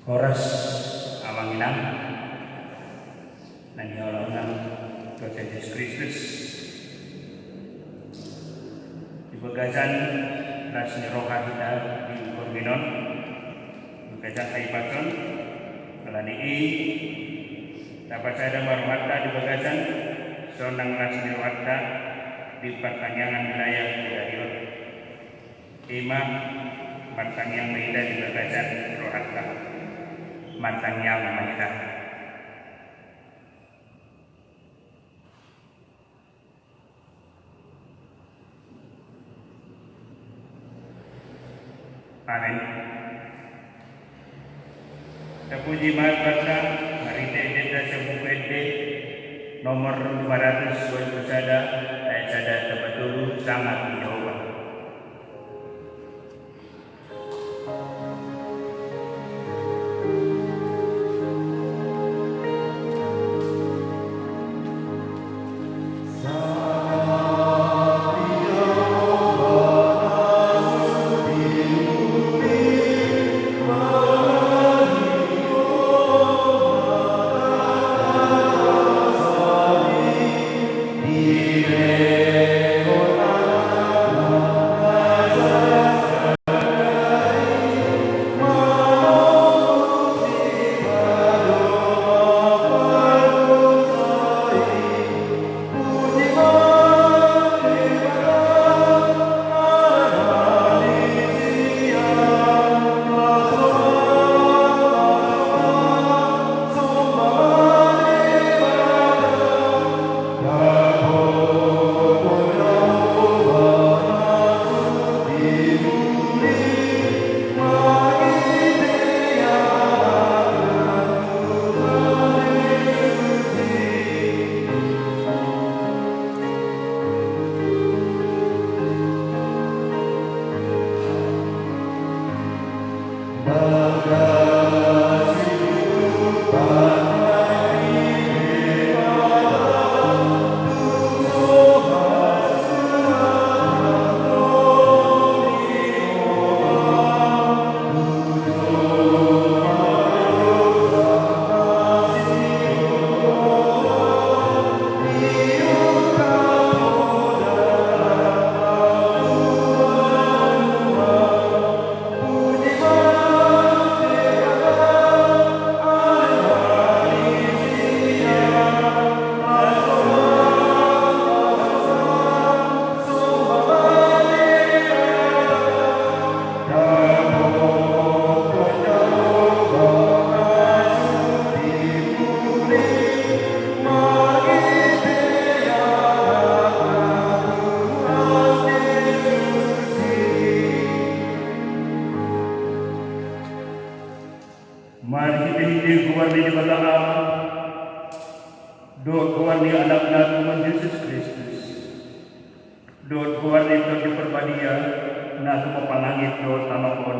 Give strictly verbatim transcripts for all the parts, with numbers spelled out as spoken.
Horas, amang inang na hinaholongan Tuhan Jesus Kristus. Di bagasan las ni roha hita di borngin on, di bagasan haibason, ala ni i tapasada ma rohanta di bagasan sonang las ni rohanta di partangiangan wilayah di ari on. Ima, martangiang ma hita di bagasan rohanta. Martangiang ma hita. Amen. Tapuji ma Tuhanta, marhite ende ta sian Buku Ende nomor lima ratus dua puluh sada, ayat sada sampe tolu, sangap ni Jahowa. Marhitehite goar ni Debata Ama, dohot goar ni Anakna Tuhan Jesus Kristus, dohot goar ni Tondi Parbadia, na tumompa langit dohot tano on.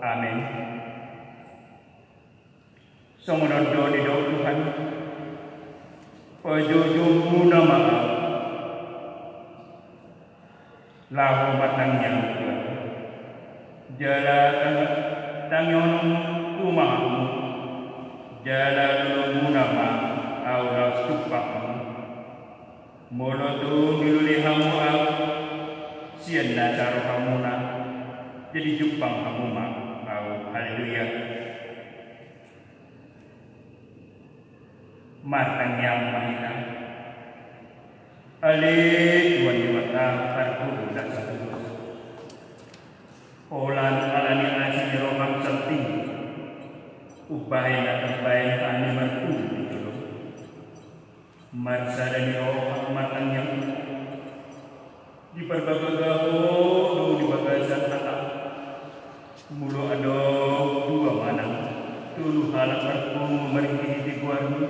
Amen. Songon on do didok Tuhan: Pajoujou muna ma Ahu, laho ma tangiangku, jala tang-, tangihononku ma hamu, jala lolo muna ma Ahu laos jumpang hamu. Molo tung dilului hamu Ahu sian nasa rohamuna, jadi jumpang hamu ma Ahu. Haleluya. Martangiang ma hita. Ale Tuhan Debata, parguru na satuhus, holan ala ni asi ni roham salpu, umbahen na tarbahen hami marpungu di jolom. Marsada ni roha martangiang, diparbaga Ho do di bagasan hata. Molo adong dua manang tolu halak marpungu marhitehite goarMu,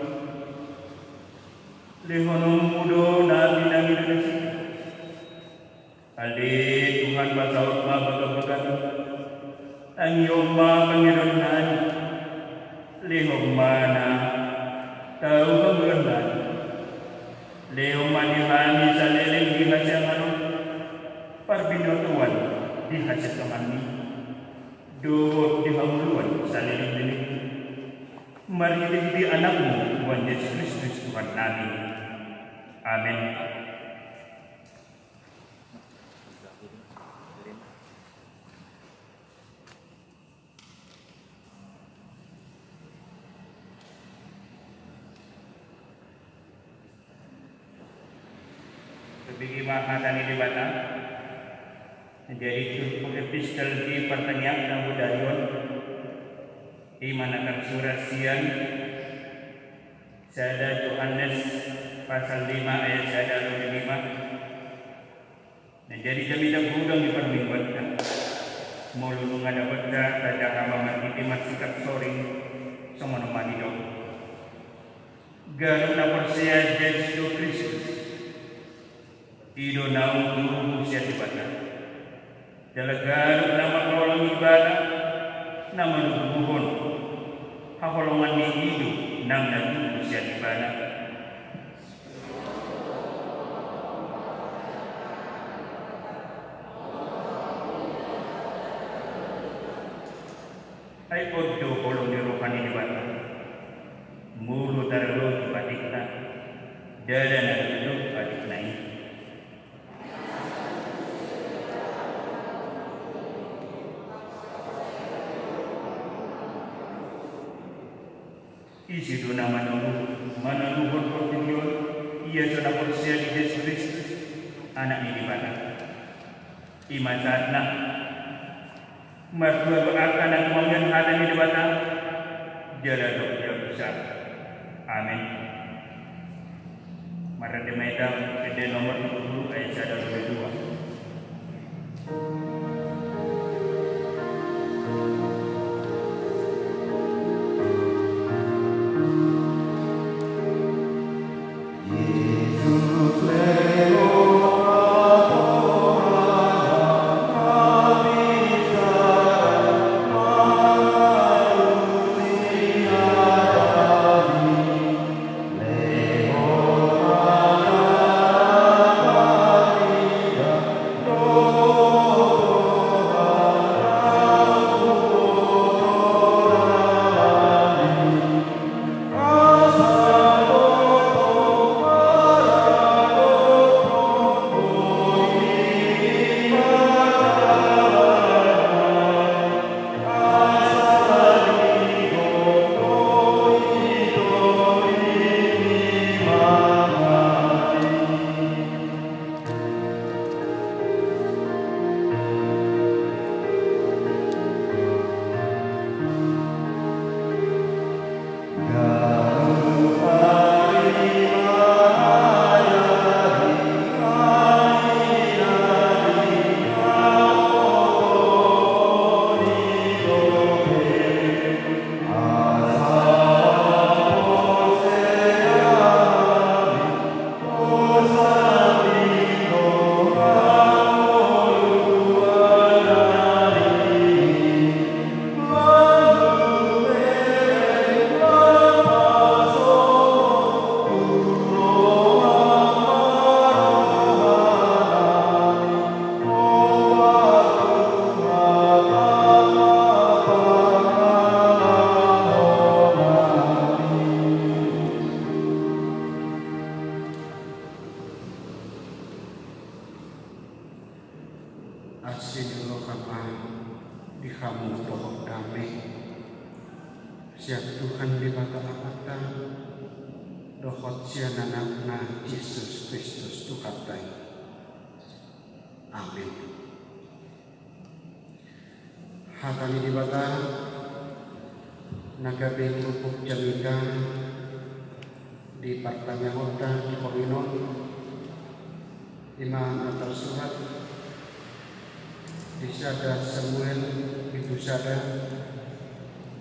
lehononMu do na pinangido nasida. Ale Tuhan, pasaut ma bagabagami. Tangihon ma pangidoannami. Lehon ma na tau hangoluannami. Lehon ma di hami saleleng di hasiangan on, parbinotoan di hasitongtonganMi. dohot di hangoluan saleleng-lelengna, marhite-hite Anakmu Tuhan Jesus Kristus Tuhannami. Amen. Tabege ma hata ni Debata. Jadi turpuk epistel di partangiangan na bodari on, i ma na tarsurat sian sada Johannes pasal lima ayat sada ro di lima. Na jadi jamita godang di parmingguanta, molo nunga dapotta tajaha ma marhite marsikap soring, songon on ma didok: Ganup na porsea Jesus Kristus, i do naung tubu sian Debata. Jala ganup na mangkaholongi Ibana, na manubuhon haholongan ni i do nang na tubu sian Ibana. Ai on do holong ni roha ni Debata, molo taralobi patikna, ndada na tutu patikna i. Ise do na manolu, manaluhon portibi on, ia so na porsea di Jesus Kristus, Anak ni Debata? I ma sahatna. Martua do angka na tumangihon hata ni Debata, jala dok ia bisa. Amen. Marende ma hita, ende nomor tiga puluh ayat sada sampai dua. Asi ni roha ma di hamu dohot dame sian Tuhan Debata Amanta dohot sian Anakna Jesus Kristus Tuhanta i. Amen. Hata ni Debata na gabe turpuk jamita di partangiangonta di ponginon i ma na tarsurat di sada Samuel pitu sada,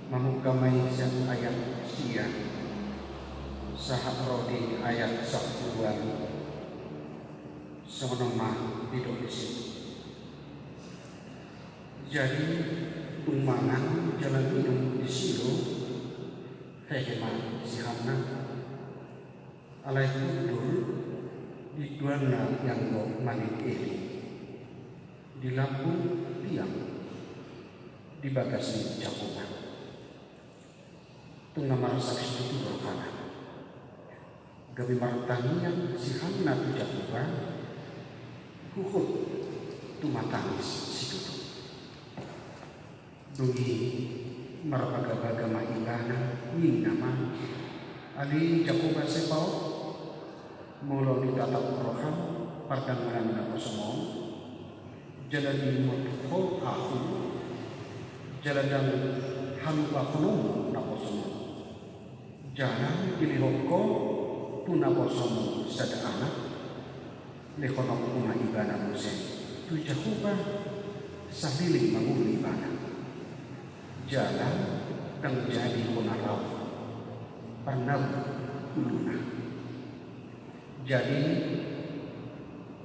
mamungka ma i sian ayat sia sahat ro di ayat sampulu ualu. Songon on ma didok disi. Jadi dung mangan jala minum di Silo, hehe ma si Hanna. Alai hundul di tuanna i anggo manik Eli di lambung tiang. Di bagas ni Jahowa. Tung na marsak situtu rohana. Gabe martangiang si Hanna tu Jahowa, huhut tumatangis situtu. Dung i marbagabaga ma ibana, ninna ma: Ale Jahowa Sebaot, molo ditatap roham pardangonan na posom on, jala diingot ho ahu, jala ndang halupahononmu na posom on, jala dilehon ho tu na posom on sada anak, lehononku ma ibana muse tu Jahowa, saleleng mangolu ibana, jala ndang jadi hona laho parnabut uluna. Jadi,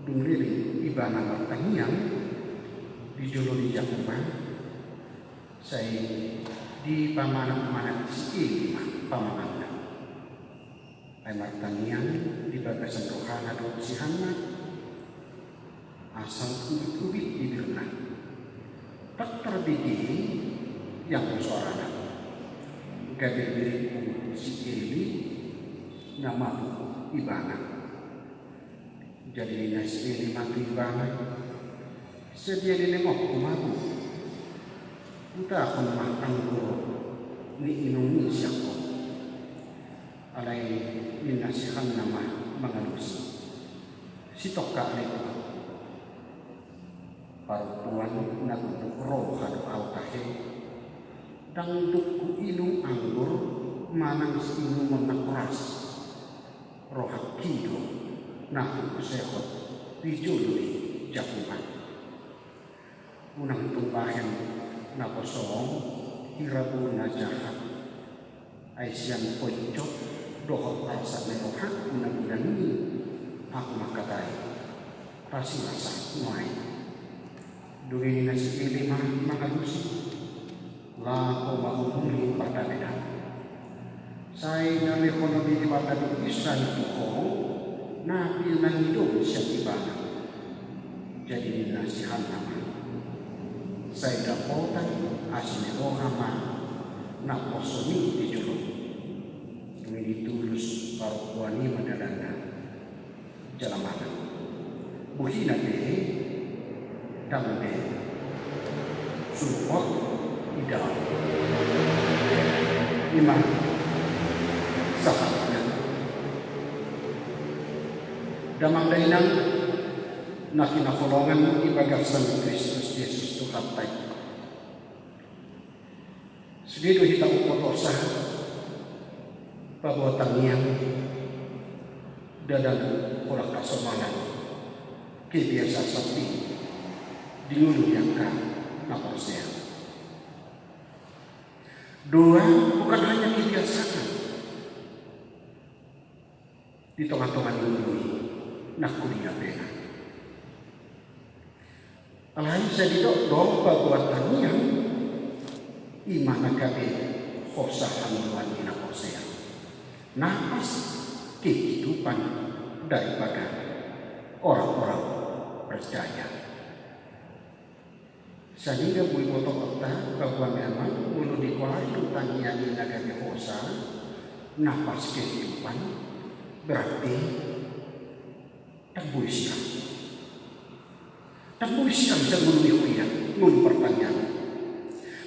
dung leleng ibana martangiang di jolo ni Jahowa, sai dipamanat-manat si Eli ma pamanganna. Ai martangiang di bagasan rohana do si Hanna, asa ubit-ubit bibirna. Ndang tarbege i, ianggo soarana. Gabe diringkung si Eli, na mabuk ibana. Jadi ninna si Eli ma tu ibana: Sadia diingot ho ma ahu? Butahon ma anggur niinummi sian ho. Alai ninna si Hanna ma mangalusi: Sitongka ale Tuhan. Parompuan na gunduk roha do ahu tahe, ndang dung huinum anggur manang siinumon na horas. Rohangki do na huusehon di jolo ni Jahowa. Unang tung bahen na posom hira boru na jahat. Ai sian poncot dohot arsak ni rohangku na godang i ahu mangkatai, rasi rasa nuaeng. Dung i ninna si Eli ma mangalusi: Laho ma ho muli pardamenan. Sai na lehon ni Debata do Israel tu ho, na pinangido sian ibana. Jadi ninna si Hanna ma: Sai dapotan asi ni roha ma na posom i di jolo. Dung i ditulus parompuan i ma dalanna jala mangan. Bohina pe ndang be surhot idaon. I ma sahatna. Damang dainang na hinaholongan di bagasan Kristus Jesus Tuhanta i. Sude do hita umpotosa paboa tangiang, ndada holan hasomalan, kebiasaan sandiri di ngolu ni angka na porsea. Dua, bukan hanya kebiasaan di tonga-tonga ni ngolu i, nang huria pe. Alai sai didok do paboa tangiang i ma na gabe hosa hangoluan ni na porsea, napas kehidupan daripada orang-orang percaya. Sahingga boi botoonta paboa memang molo digoari do tangiang i na gabe hosa, napas kehidupan, berarti ndang boi sirang. Ndang boi sirang sian ngolu ni huria, ngolu partangiangan.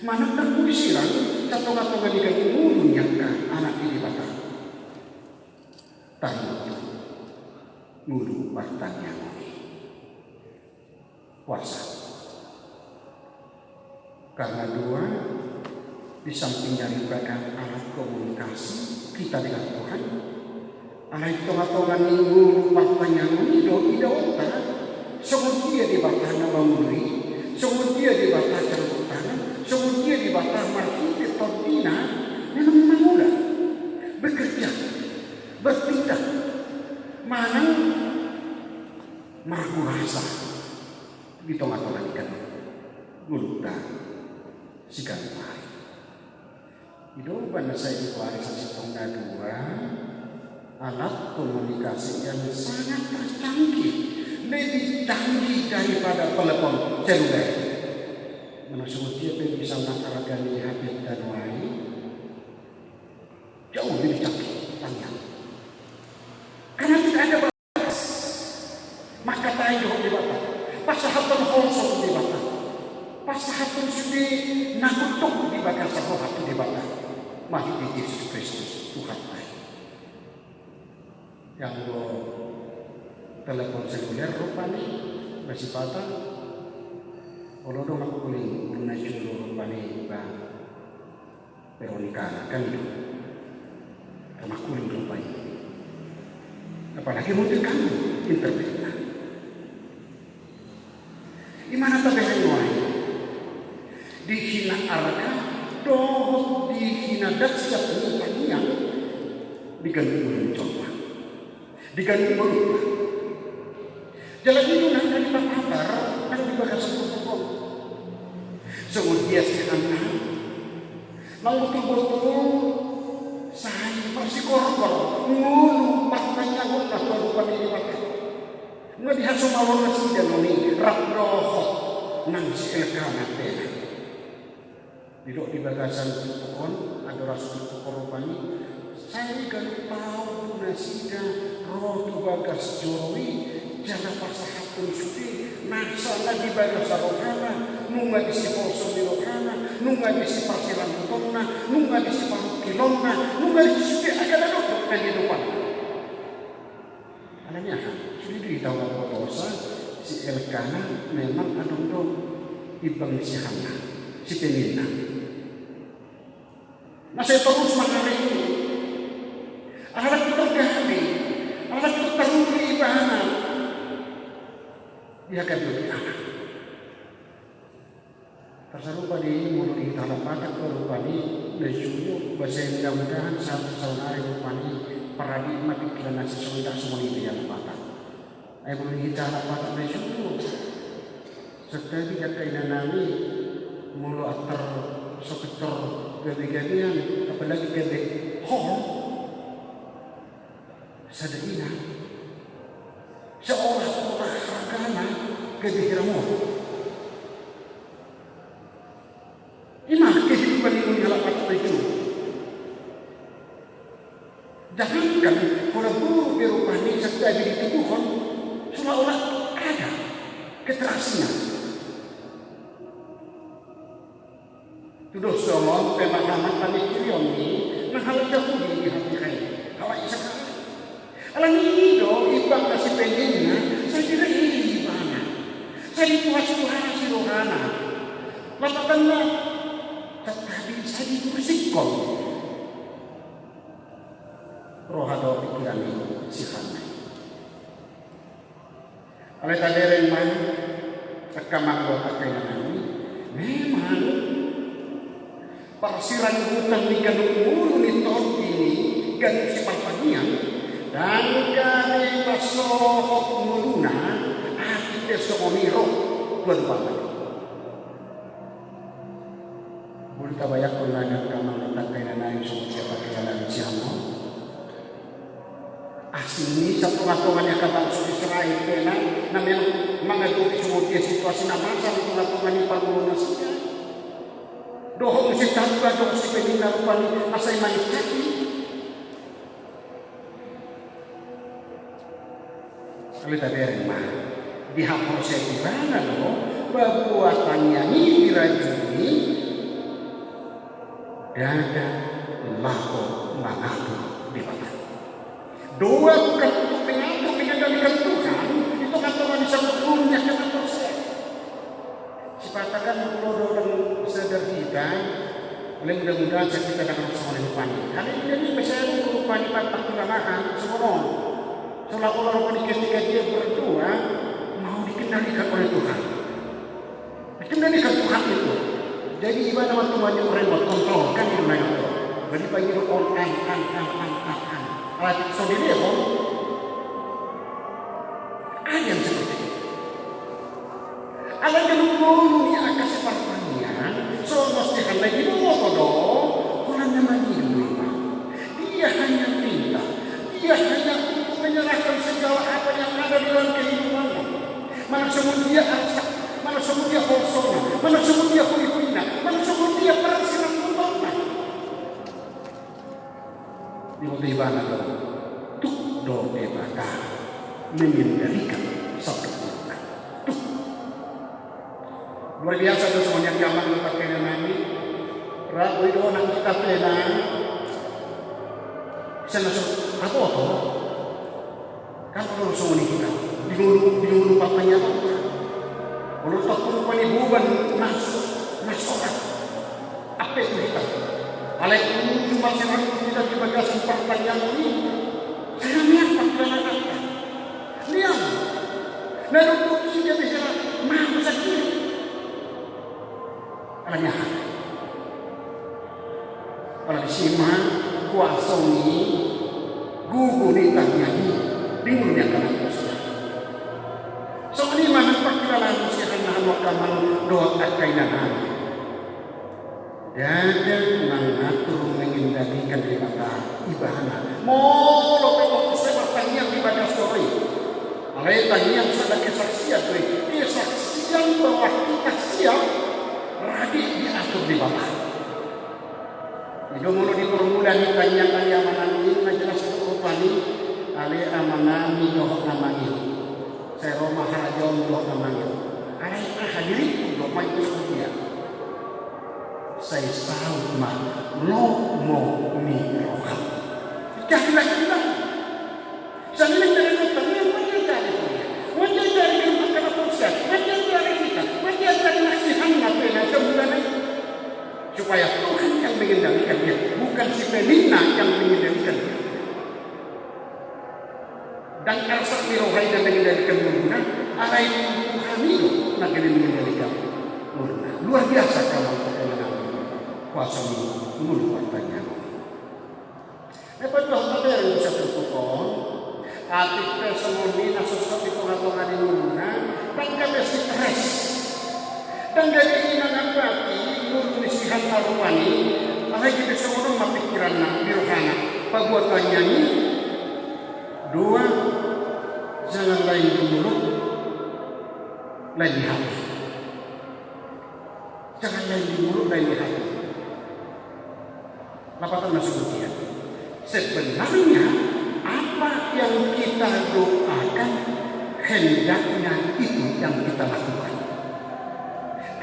Manang ndang boi sirang sian tonga-tonga ni ganup ngolu ni angka anak ni Debata. Taringot tu ngolu partangiangan i. Puasa. Karena dua, di samping daripada alat komunikasi kita dengan Tuhan, alai tonga-tonga ni ngolu partangiangan i do idaonta songon dia Debata na mangolu i, songon dia Debata campur tangan, songon dia Debata marhite TondiNa memang mangula, bekerja, bertindak, manang margurasa di tonga-tonga ni ganup ngolunta siganup ari. I do umbahen na sai digoari sasintongna dua alat komunikasi yang sangat tercanggih, lebih canggih daripada telepon seluler. Manang songon dia pe misalna arga ni hapenta nuaeng, jauh lebih canggih tangiang. Karena tidak ada batas. Mangkatai dohot Debata, pasahathon holso tu Debata, pasahathon sude na tontu di bagasan roha tu Debata, marhite Jesus Kristus Tuhanta i. Anggo telepon seluler rupani, masipata, olo do mangkuling, olo na jolo rupani, ba Veronika, kan itu. Mangkuling rupani. Apalagi mungkin kan internetna. Ima na tabereng nuaeng, dihina arga dohot dihina dahsyat ni tangiang di gandum ni jolma, di gandum ni jolma. Jala i do nang na dipapatar nang di bagasan turpuk on. Songon dia si Hanna, nang botul-botul sai marsigorgor ngolu partangiangon na tu adopan ni Debata. Nunga dihasomalhon nasida nuaeng rap dohot nang si Elkana pe na. Didok di bagasan turpuk on, andorang so turpuk on rupani, sai ganup tau do nasida ro tu bagas joro i, jala pasahathon sude nasa na di bagasan rohana, nunga disi holso ni rohana, nunga disi parsirangkutonna, nunga disi parungkilonna, nunga disi sude angka na dokdok na di adopanna. Alani aha? Sude do hita mambotosa, si Elkana memang adong do imbang ni si Hanna, si peninna. Na sai torus mangarei, alana tung targabe, alana tung taruli ibana. Dia kan lebih anak. Tarsarupa do i molo di hita halak Batak do rupani, na jolo, basa i mudah-mudahan sa-, saonari rupani, paradi ma pingkiran na sisongon i, ndang songon i di halak Batak. Ai molo di hita halak Batak na jolo, santabi angka inanami, molo antar so pintor gabe-gabean, apalagi gabe hol, sada ina, seolah-olah argana gabe hira molo. Ima kehidupan ni halak Batak na jolo. Jangankan pola boru be rupani, santabi ditubuhon, seolah-olah ada keterasian. Tudos songon pemahaman pamingkirion ni na halak Jahudi di hatiha i, halak Israel. Alani i do imbang na si peninna, sai direi ibana, sai dituhas-tuhasi rohana. Lapatanna, santabi sai dikursikkon roha dohot pingkiran ni si Hanna i. Alai tabereng ma, angka amang dohot angka inang nami, memang parsirangkutan ni ganup ngolu ni tondi ni ganup sipartangiang, ndang gabe pasohot ngoluna, atik pe songon i ro tu adopanna. Boi tabayangkon nang angka amang dohot angka inang nami, songon dia pangkilalaan ni si Hanna on. Asing ni satonga-tonga ni angka bangso Israel pe na, na memang mangadopi songon dia situasi na masa di tonga-tonga ni parngoluon nasida. Dohot muse taruga dohot si peninna rupani, asa i manginsat i. Alai tabereng ma, dihaporseai ibana do paboa tangiang i dirajumi, ndada laho mangatur Debata. Doa bukan untuk mengatur, mengendalikan Tuhan, itu kantor manusia, umumnya kantor saya. Sipata kan molo do ndang sadar hita, alai mudah-mudahan sai hita ndang ro songon i rupani. Alai inda nian pe sai adong rupani pangkilalaan songon on. Seolah-olah rupani ketika dia berdoa, mau dikendalikan oleh Tuhan. Dikendalikan Tuhan itu. Jadi ibana ma tumaju remote control, kan itu namanya. Jadi pangido on, an, an, an. Alai so dilehon. Ada yang seperti itu. Alai ganup ngolu ni angka sipartangiang, songon si Hanna i, diboto do, holan na mangido do iba. Dia hanya minta, dia hanya untuk menyerahkan segala apa yang ada di dalam kehidupannya. Manang songon dia arsak, manang songon dia holsona, Manang songon dia hurihurinna, manang songon dia parsiranggotonna. Diboto ibana do, tuk do Debata mengendalikan sabotulna. Tuk. Luar biasa do songon i, angka amang dohot angka inang nami. Ra boi do nang hita pe na sian na so taboto. Kan olo songon i hita, di ngolu, di ngolu partangiangan. Olo tong rupani boban na so, na so ra. Ape tu hita? Alai unjung ma sirang hita di bagasan partangiangan i. Sai ra mean partangiangan. Mean. Na dung tu hita bisa mamasa diri. Alani aha? Alani sima kuaso ni gogo ni tangiang i di ngolu ni angka na porsea. Songon i ma nang parkilalaan sian hami angka amang dohot angka inang nami. Dang mangatur mengendalikan Debata ibana. Molo pe porsea martangiang di bagas joro i. Alai tangiang sada kesaksian do i. Kesaksian bahwa hita siap rade diatur Debata. I do molo di formula ni tangiang ni amang nami na jelas do rupani, ale amang nami dohot na mangihut. Sai ro ma harajaon dohot na mangihut. Alai aha diringkot do ma i tu songon dia. Sai saut ma lomo ni roham. Jadi lagi bilang. Sangina jari nonton, ia manjajari dia. Manjajari dia makan apa usia. Manjajari kita. Manjajari nasihatna pe na sebulan ini. Supaya Tuhan yang mengendalikan dia, bukan si Penina yang mengendalikan dia. Dang arsak ni roha i na mengendalikan ngoluna, alai Tuhan i do na gabe mengendalikan ngoluna. Luar biasa kalau kita mengalami kuasa ngolu partangiangan. Epa dohot na bereng bisa terpukon, atik pe songon i na sosot di tongatonga ni ngoluna, dang gabe stres. Dang gabe i mangambati ngolu ni si Hanna rupani, alai gabe songon on ma pingkiranna di rohana, paboa tangiang i. Dua, jangan lain di mulut, lain di hati. Jangan lain di mulut, lain di hati. Lapatan na songon dia. Sebenarnya apa yang kita doakan, hendaknya itu yang kita lakukan.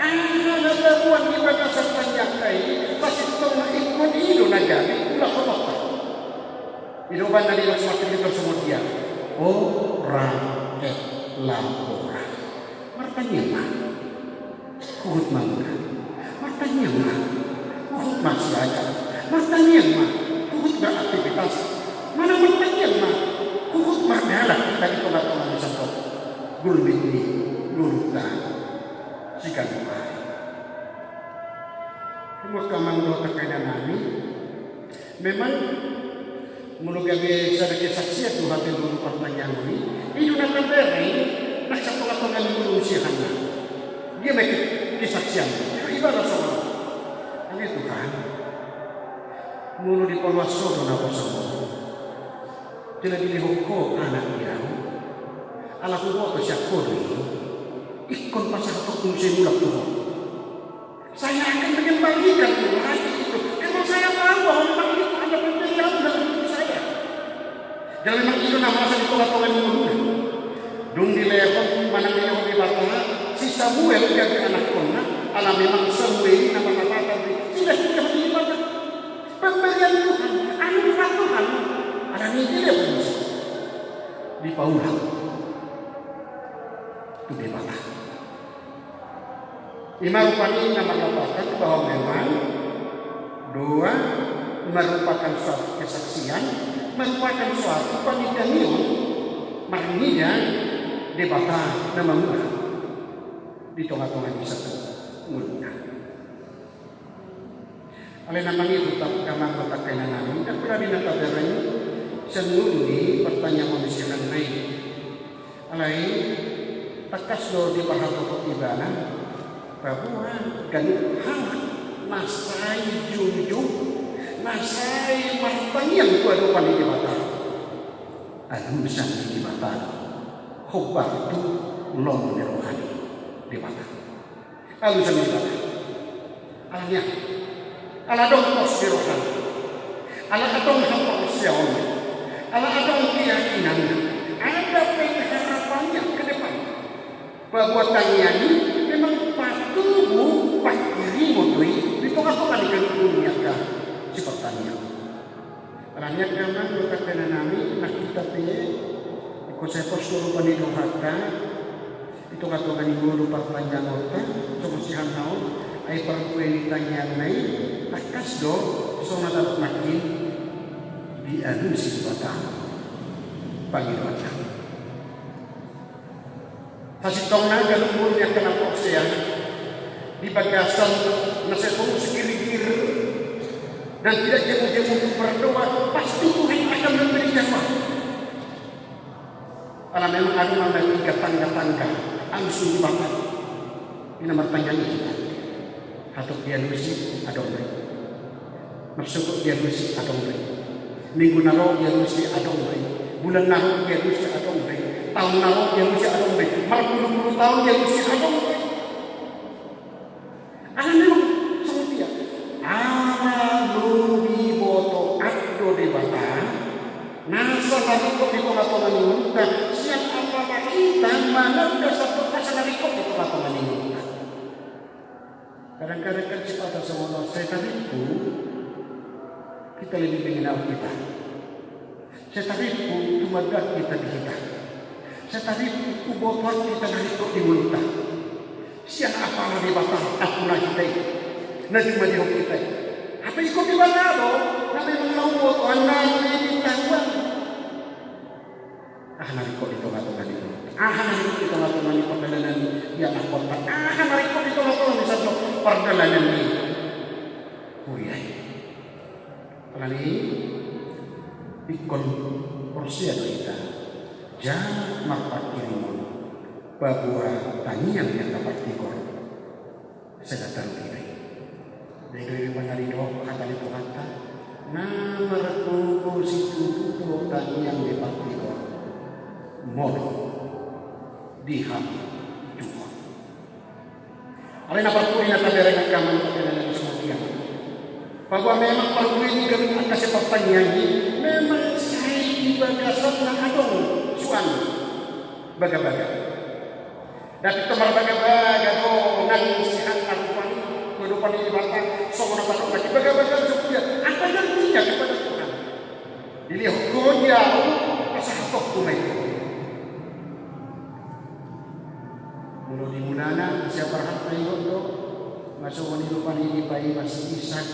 Aha na taboan di bagasan tangiangta i, pasintongna ingkon i do na gabe ulakhononta. I do umbahen na nidok si Martin Luther songon dia. Ora et labora. Martangiang ma. Huhut mangula. Martangiang ma. Huhut marsiajar. Martangiang ma. Huhut beraktivitas. Manang martangiang ma. Huhut mardalan hita di tongatonga ni sandok gulmit ni ngolunta siganup ari. Angka amang dohot angka inang nami. Memang molo gabe sada kesaksian do hata ngolu partangiangan i, i do na tabereng nang sian tongatonga ni ngolu ni si Hanna. Dia ma kesaksian. Ibarat songon on. Ale Tuhan, molo dipaluas Ho do naposo-Mu, jala dilehon Ho anak di ahu, ala huboto sian Ho do i, ingkon pasahatonku muse mulak tu Ho. Saya akan mengembalikan lagi itu. Karena saya tahu bahwa memang itu ada pemberian dalam hidup saya. Jala memang i do na masa di tongatonga ni ngoluna. Dung dilehon, manang dilehon Debata si Samuel gabe anakkonna, ala memang Samuel i na marlapatan do i. Sudah dilehon Debata. Pemberian Tuhan, anugerah Tuhan. Alani i dilehon muse. Dipaulak tu Debata. I ma rupani na marlapatan bahwa memang doa merupakan suatu kesaksian, merupakan suatu pangidoan marnida Debata na mangula di tongatonga ni sandok ngoluna. Alai na mangihut, angka amang dohot angka inang nami, ndang pola be na tabereng sian ngolu ni partangiangan ni si Hanna i. Alai tangkas do diparhatopi ibana, paboa ganup halak na sai jujur, na sai martangiang tu adopan ni Debata, alusan ni Debata hombar tu lomo ni roha ni Debata. Alusan ni Debata. Alani aha? Ala adong pos ni rohana. Ala adong haporseaonna. Ala adong keyakinanna. Ada pengharapannya ke depan. Bahwa tangiang i memang patubu pangkirimon do i di tongatonga ni ganup ni angka sipartangiang. Alani i angka amang dohot inanami, na hita pe ingkon sai pos do rupa ni rohanta di tongatonga ni ngolu partangiangonta, songon sian na on, ai parbue ni tangiangna i tangkas do, songon na tadok nangkin, dialusi Debata pangidoanna. Sasintongna ganup ngolu ni angka na porsea, di bagasan na sai torus girgir dan tidak jemu-jemu untuk berdoa, pasti Tuhan akan memberi jawaban. Ala memang adong na tiga tangga-tangga alus ni Debata. I na martangiang i hita. Hatop dialusi adong do i. Marsogot dialusi adong do i. Minggu na ro dialusi adong do i. Bulan na ro dialusi adong do i. Taon na ro dialusi adong do i. Marpulupulu taon dialusi adong do i. Ala memang songon dia. Ala lobi botoan do Debata nasa na ringkot di tongatonga ni ngolunta, sian apala hita mananda sandok nasa na ringkot di tongatonga ni ngolunta. Kadang-kadang kan sipata songon on, sai tarimpu, hita lebih mengenal kita. Sai tarimpu, tumandang hita di hita. Sai tarimpu, hubotoan hita na ringkot di ngolunta. Sian apala Debata ampunna hita i, na jumadi hita i. Hape ingkon Debata do na memang na hubotoan, na lebih tahu. Aha na ringkot di tongatonga ni ngolunta? Aha na ringkot di tongatonga ni pardalanan ni ianakhonta? Aha na ringkot di tongatonga ni sandok pardalanan ni huria i? Alani i ingkon porsea do hita, jala marpangkirimon, paboa tangiang ni angka partigor. Sada tarugi do i. Jadi do i manari do hata ni Tuhanta, na margogo situtu do tangiang ni partigor, molo di hamu Tuhan. Alai na parpudi na tabereng angka amang dohot inanami, songon dia ma. Paboa memang parbue ni ganup angka sipartangiang i memang sai di bagasan na adong suan bagabaga. Dapot marbagabaga do nang sian na rupani, tu adopan ni Debata, songon na tadok nangkin, bagabaga do songon dia. Apa gantinya kepada Tuhan? Dilehon Ho di ahu, pasahatonku ma i tu Ho. Molo di mulana si Abraham paihut do, nga songon i rupani dipaima si Isak.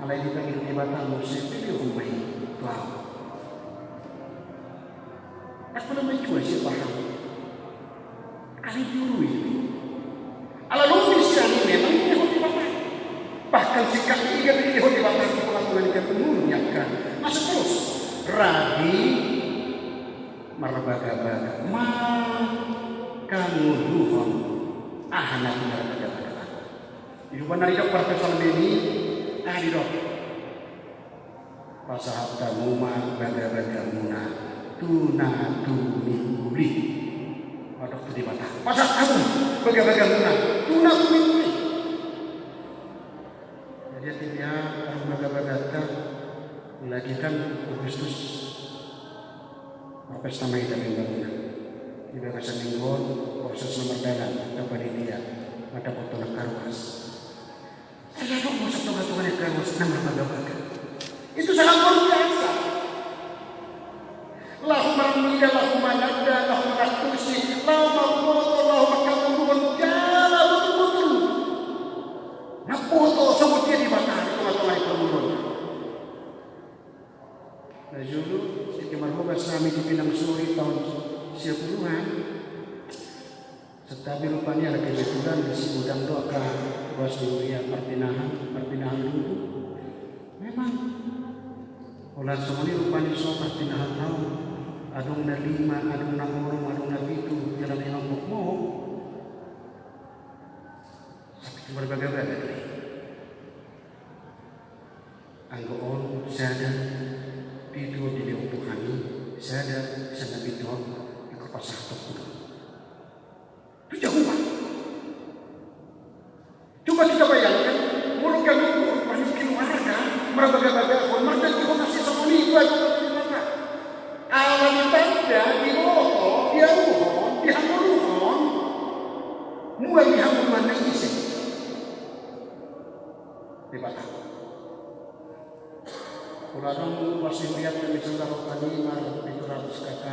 Alai dipangido Debata, molo sai dilehon ma i tu ahu. Ndang pola manjua si Abraham. Alai diului do i. Ala lobi sian i memang dilehon Debata. Bahkan singkat i gabe dilehon Debata di tongatonga ni ganup ngolu ni angka na so torus. Rabi marbagabaga ma hangoluhon aha na pinarbagabaga. Di huban na didok parpsalmen i, aha didok? Pasahat hamu ma bagabagamuna tu na tumingkuli. Mandok tu Debata, pasahat hamu bagabagamuna tu na tumingkuli. Jadi, atik dia, adong bagabaganta, lagi kan Agustus, marpesta ma hita, membangun. Di bagasan minggu on, proses na mardalan, angka panitia, mandapothon angka ruas. Sai adong do di tongatonga ni angka ruas na marbagabaga. Itu sangat luar biasa. Laho marnida, laho mananda, laho mangantusi, laho mamboto, laho mangkaluhon, jala botul-botul. Na boto songon dia Debata di tongatonga ni parngoluonna. Na jolo, sititi marhobas hami di Pinang Sori taon sia puluhan. Santabi rupani ala kebetulan di si godang do angka ruas ni huria, parpinahan, parpinahan lubu. Memang, holan songon i rupani so parpinahan taon. Adong na lima, adong na onom, adong na pitu, jala memang mohop-mohop. Sapitu marbagabaga do i. Anggo on sada, pitu on dilehon Tuhan i, sada, sada na pitu on, ingkon pasahatonku do tu Jahowa. Mual di hamu Tuhan na ise Debata. Pola adong ruas ni hurianta, misalna roha ni marpitu ratus K K,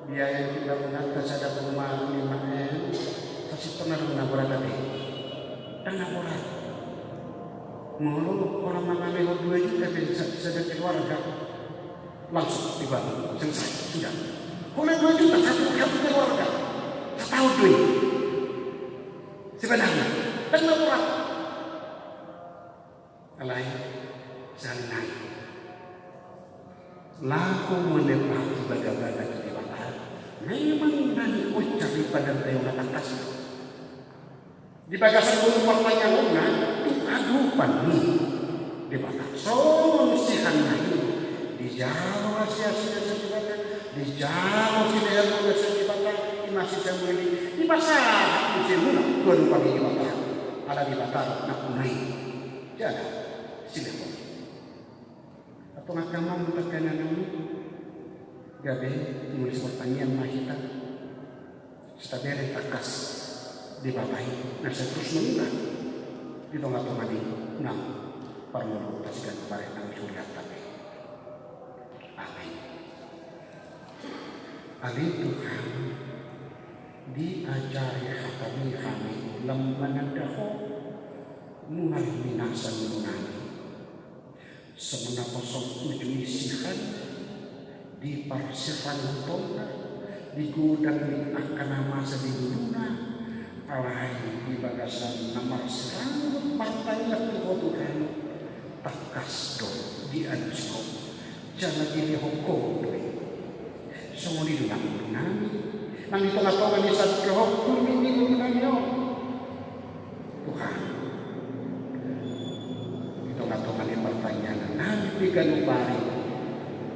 biaya ni pembangunanta sada koma lima M, sasintongna adong na borat ate. Ndang na borat. Molo, molo mangalehon dua juta pe sa-, sada keluarga, langsung dibangun, selesai, sudah. Holan dua juta satu, satu keluarga. Sataon do i. Sebenarna, ndang na borat. Alai, sahali nai laho manempati bagabaga tu Debata, memang na niucap i padan tayo na tangkas. Di bagasan ngolu partangianganna, tu adopan ni Debata. Songon sian na i, dijalo asi-asina sian Debata, dijalo silehononna sian Debata, ima si Samuel i, dipasahat muse muna tu adopan ni Debata. Ala Debata do nampuna i. Jala, silehon. Antong angka amang dohot angka inang, gabe mangihut partangiangan ma hita, asa tabereng tangkas Debata i na sai terus mangula di tonga-tonga ni na parngoluonta siganup ari nang di hurianta pe. Amin. Ale Tuhan, diajari hataMi hami lam mananda Ho, mual ni nasa ngolunami. Songon na poso uju ni sihan di parsiranggutonna, di godang ni angka na masa di ngoluna, alai di bagasan na marsiranggutna martangiang tu Ho Tuhan, tangkas do diantusi Ho, jala dilehon Ho do i. Songon i do nang ngolunami, nang di tonga-tonga ni sadari on, ngolunami on. Tuhan, di tonga-tonga ni partangiangannami pe ganup ari,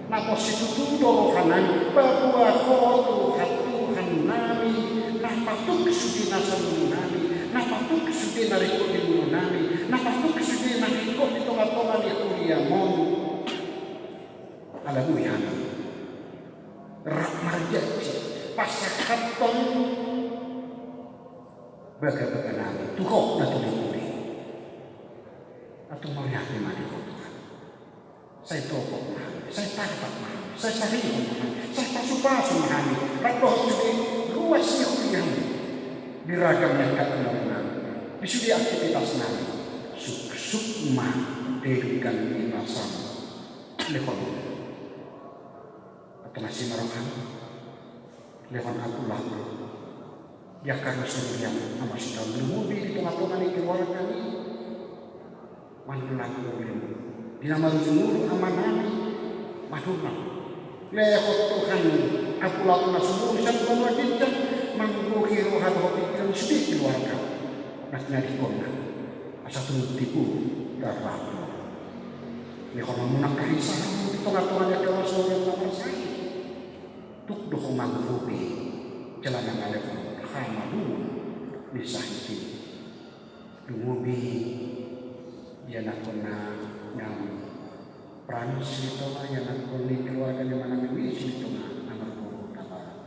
na pos situtu do rohanami, paboa Ho Tuhan, Tuhannami, na patuk sude nasa ngolunami, na patuk sude na ringkot di ngolunami, na patuk sude na ringkot di tonga-tonga ni huriaMon. Ala boi hami rap marjanji pasahathon bagabaganami tu Ho na tuli-tuli. Antong mauliate ma di Ho Tuhan. Sai topot ma hami, sai tarbat ma hami, sai sarihon ma hami, sai pasu-pasu ma hami, rap dohot sude ruas ni huriaM di ragam ni angka ulaonnami, di sude aktivitasnami. Suksuk ma denggan ni nasaM. Lehon. Antong asi ma rohaM. Lehon hamu laho di angka ruas ni huriaM, na marsidalan, lumobi di tonga-tonga ni keluargami. Manulak uli di na marujung ngolu amanami, manulak. Lehon Tuhan hamu laho na sumurung sian banua ginjang, manggohi roha dohot pikiran sude keluarga na tinadingkonna, asa tung tibu raratu. Lehon hamu nang hahisahaon di tonga-tonga ni angka ruas ni huriaM na marsahit. Tuk do Ho mangurupi jala mangalehon hamalumon ni sahit i. Lumobi ianakkonnami Frans Silitonga, ianakkon ni keluarga ni amanami Wi Silitonga, na marboru Tabanan.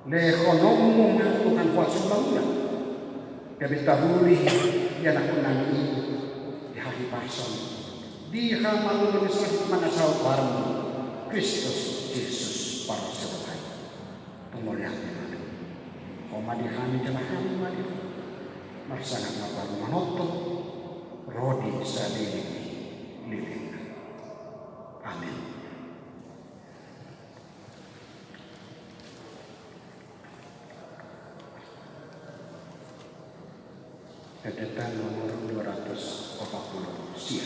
Lehononmu ma Tuhan kuasa ni ulaon, gabe taruli ianakkonnami i di hahipason, di hamalumon ni sahit, mangasahon goarMu, Kristus Jesus Parsiroha i. Antong mauliate ma di Ho. Ho ma di hami jala hami ma di Ho. Marsangap ma parumaen on tu ro di saleleng ni lelengna. Amen. Haduranta nomor dua ratus opat puluh sia.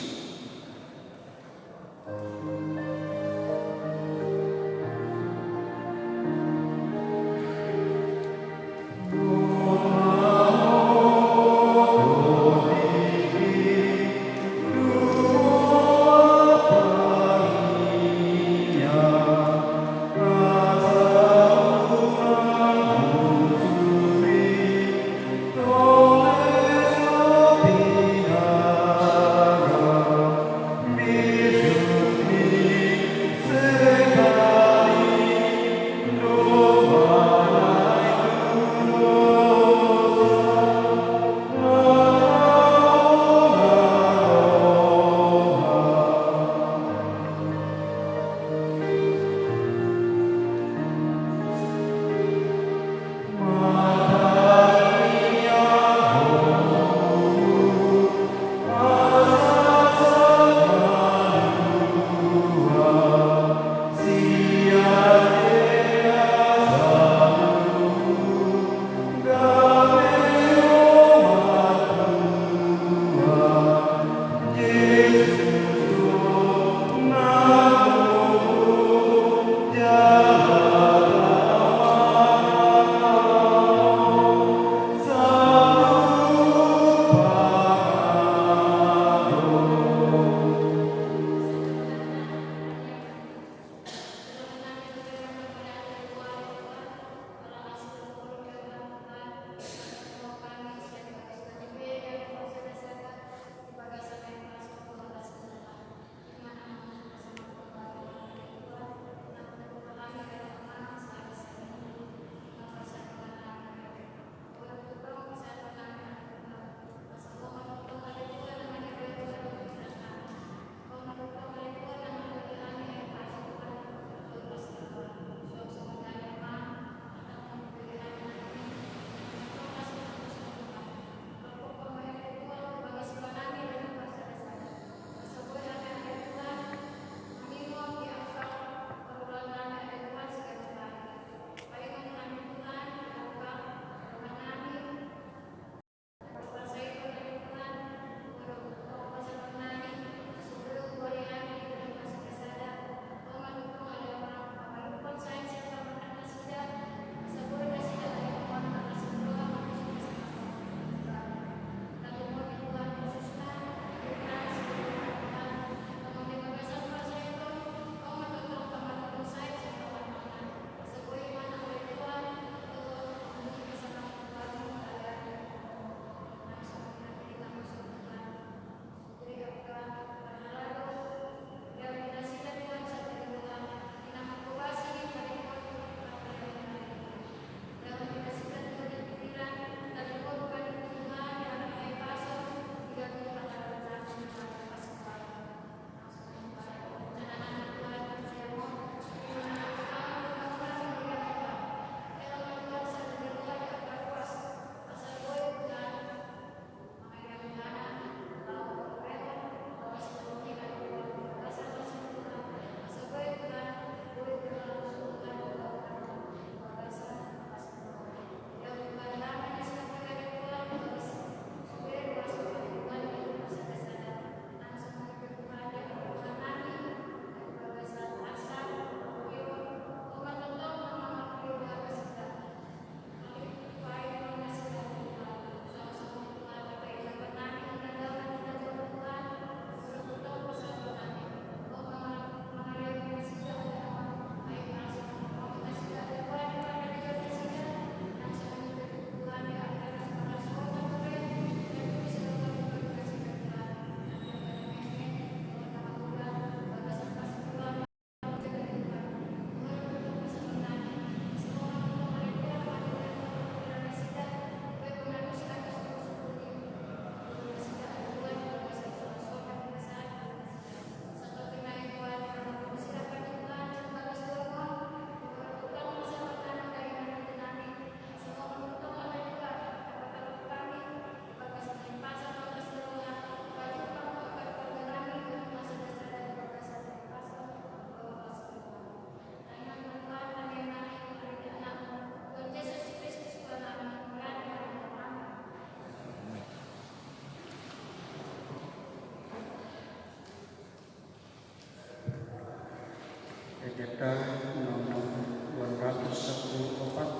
Nomor dua ratus sepuluh opat,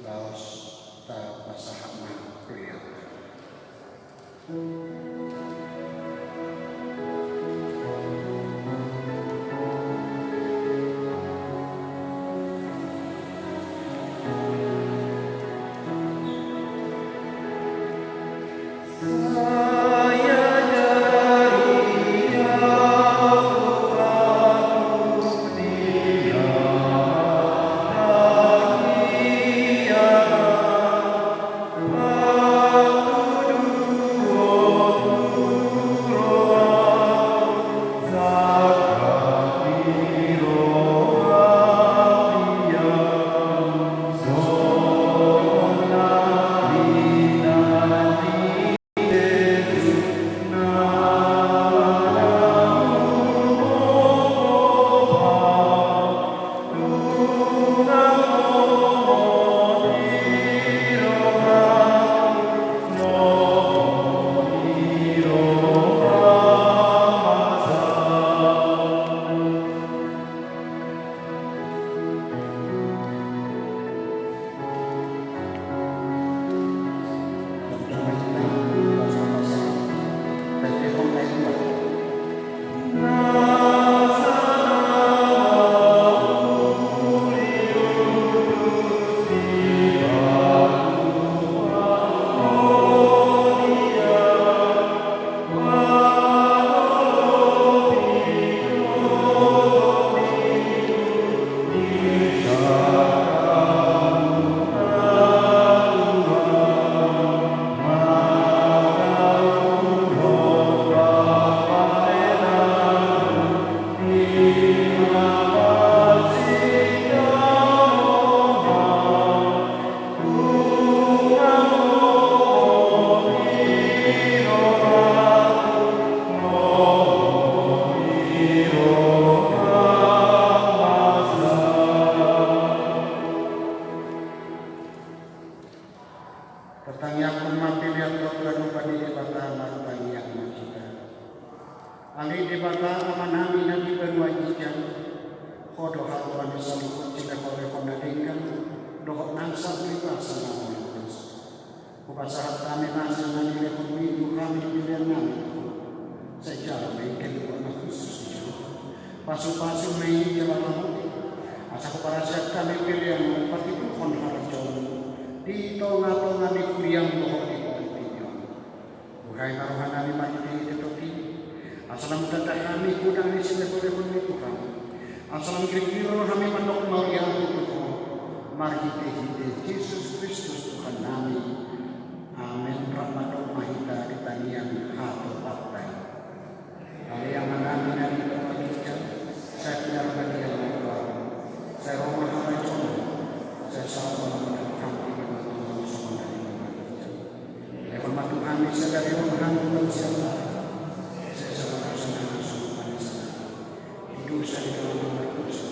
laos tapasahat ma tu Ia. Partangianghon ma pelean tu ganupan ni Debata, martangiang ma hita. Ale Debata Amanami na di banua ginjang, Ho do hatuan ni saluhut silehonlehon na denggan dohot nang saluhut basa na mauliate. Hupasahat hami ma sian na nilehonMi tu hami pelean nami, sai jalo ma i ganupan na hushus di jolo. Pasupasu ma i jala ramoti, asa huparsiap hami pelean patimbulhon harajaonMu di tongatonga ni huriaM dohot di portibi on. Buhai ma rohanami marhitehite tondi, asa lam hutanda hami godang ni silehonlehon ni Tuhan, asa lam girgir rohami mandok mauliate tu Ho, marhitehite Jesus Kristus Tuhannami. Amen. Rap mandok ma hita di tangiang hatopanta i. Ale Amanami na di banua ginjang, sai pinarbadia ma goarMu, sai ro ma harajaonMu, sai saut ma harajaonMu, sai ro ma harajaonMu, sai saut ma harajaonMu, sai ro ma harajaonMu. Lehon ma tu hami sadari on hangoluan siapari, sai sabar ma hami songon panesanami di dosa ni dongan pardosa.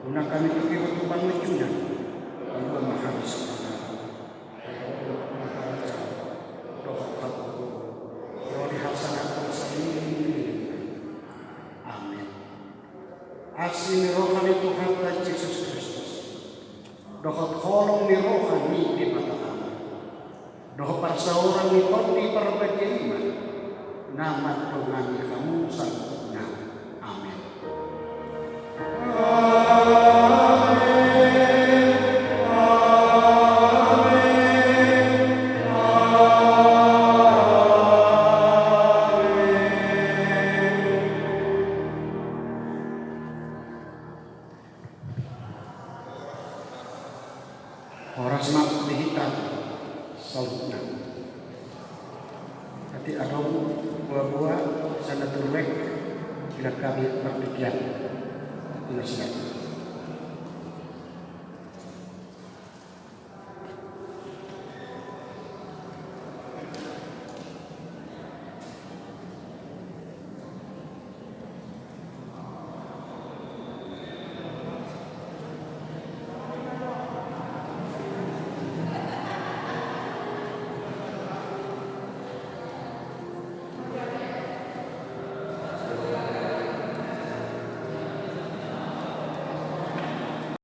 Unang hami togihon tu pangunjunan, palua ma hami sian pangago. Dohot hagogoon, ro di hasangapon saleleng ni lelengna. Amen. Asi ni roha ni Tuhanta Jesus Kristus, dohot holong ni roha ni Debata Ama, dohot parsaoran ni Tondi Parbadia i ma na mandongani hamu saluhutna. Amen. Horas ma di hita saluhutna. Atik adong boaboa sian na turuek, dilehon hami martingkian. Ina siap.